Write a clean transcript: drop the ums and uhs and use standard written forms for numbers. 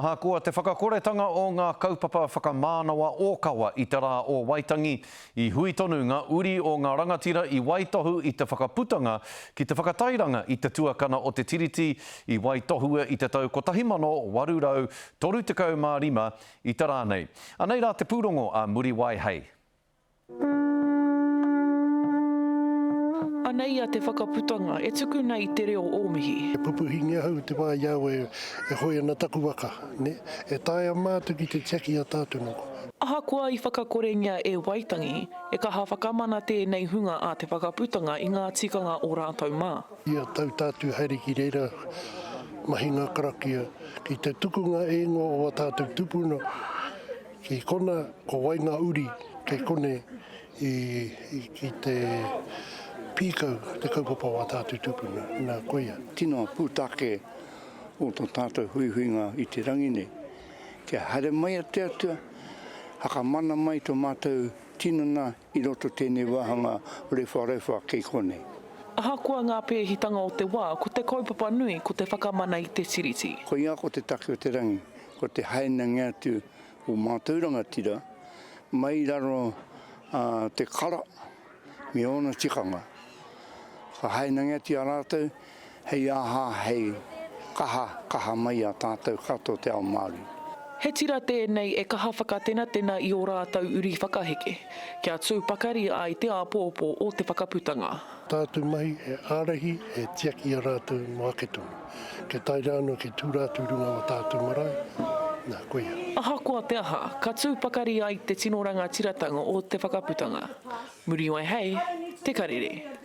Ahakoa te whakakoretanga o ngā kaupapa whakamānawa ōkawa i te rā o Waitangi, i hui tonu ngā uri o ngā rangatira i waitohu i te Whakaputanga ki te whakatairanga i te tuakana o te Tiriti i waitohua i te tau 1835 i te rā nei. Anei rā te pūrongo a Muriwai Hei. Anei a Te Whakaputanga e tuku nei i te reo o mihi. E pupuhingia ahau i te wā i a au e hoe ana taku waka, ne? E taea mātou ki te tiaki i a tātou noko. Ahakoa i whakakorengia e Waitangi, e kaha whakamana tēnei hunga a Te Whakaputanga i ngā tikanga o rātou mā. Ia tau tātou haere ki reira mahi ngā karakia, ki te tuku ngā ingoa o a tātou tupuna, Ki kona, ko wai ngā uri kei konei i, ki te pīkau te kaupapa o ā tātou tūpuna, nā, koia. Tino pūtake o tō tātou huihuinga i te rangi nei. Kia haere mai a te Atua, hakamana mai tō mātou tinana i roto tēnei wāhanga rewharewha kei konei. Ahakoa ngā pēhitanga o te wā, ko te kaupapa nui ko te whakamana i te Tiriti. Koia ko te take o te rangi, ko te hainange atu o mātou rangatira mai i raro a te kara me ōna tikanga. Ka hainange atu i a rātou hei aha, hei kaha, kaha mai a tātou katoa te ao Māori. He tira tēnei e kaha whakatenatena i ō rātou uri whakaheke, kia tū pakari ai te āpōpō o te whakaputanga. Tātou mahi he ārahi, he tiaki i a rātou mō ake tonu. Kia tae rā anō, kia tū rātou i runga o tātou marae, nā, koia. Ahakoa te aha, ka tū pakari ai te tino rangatiratanga o te whakaputanga. Muriwai hei, Te Karere.